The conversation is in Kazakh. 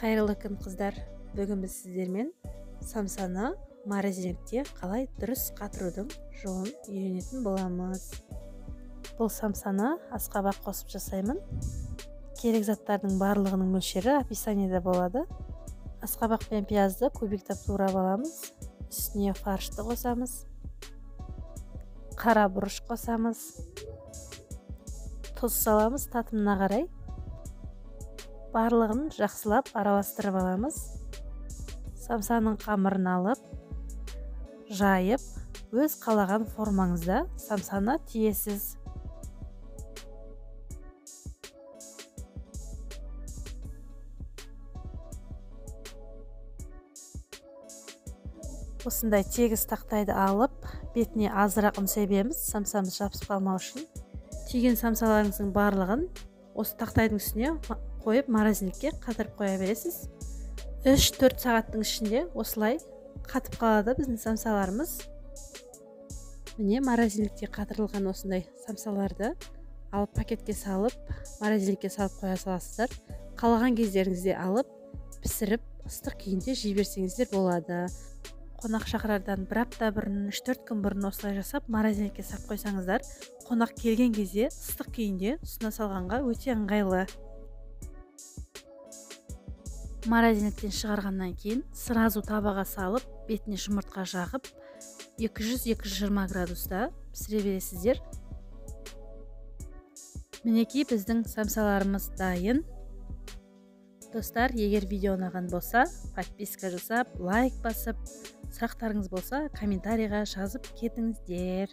Қайырлы күн, қыздар. Бүгін біз сіздермен самсаны морозильникте қалай дұрыс қатырудың жолын үйренетін боламыз. Бұл самсаны асқабақ қосып жасаймын. Керек заттардың барлығының мөлшері описаниеда болады. Асқабақ пен пиязды кубиктап турап аламыз. Үстіне фаршты қосамыз. Қара бұрыш қосамыз. Тұз саламыз татымына қарай. Барлығын жақсылап араластырып аламыз. Самсаның қамырын алып, жайып, өз қалаған формаңызда самсаны түйесіз. Осындай тегіс тақтайды алып, бетіне азырақ ұн себеміз, самсамыз жабысып қалмау үшін. Түйген самсаларыңыздың барлығын осы тақтайдың үстіне қойып морозильникке қатырып қоя бересіз. 3-4 сағаттың ішінде осылай қатып қалады біздің самсаларымыз. Міне, морозильникте қатырылған осындай самсаларды алып пакетке салып, морозильникке салып қоя саласыздар. Қалаған кездеріңізде алып, пісіріп, ыстық күйінде жей берсеңіздер болады. Қонақ шақырардан бір апта бұрын, 3-4 күн бұрын осылай жасап, морозильникке салып қойсаңыздар, қонақ келген кезде ыстық күйінде ұсына салғанға өте ыңғайлы. Морозильниктен шығарғаннан кейін сразу табаға салып, бетіне жұмыртқа жағып, 200-220 градуста пісіре бересіздер. Мінекей, біздің самсаларымыз дайын. Достар, егер видео ұнаған болса, подписка жасап, лайк басып, сұрақтарыңыз болса, комментарийға жазып кетіңіздер.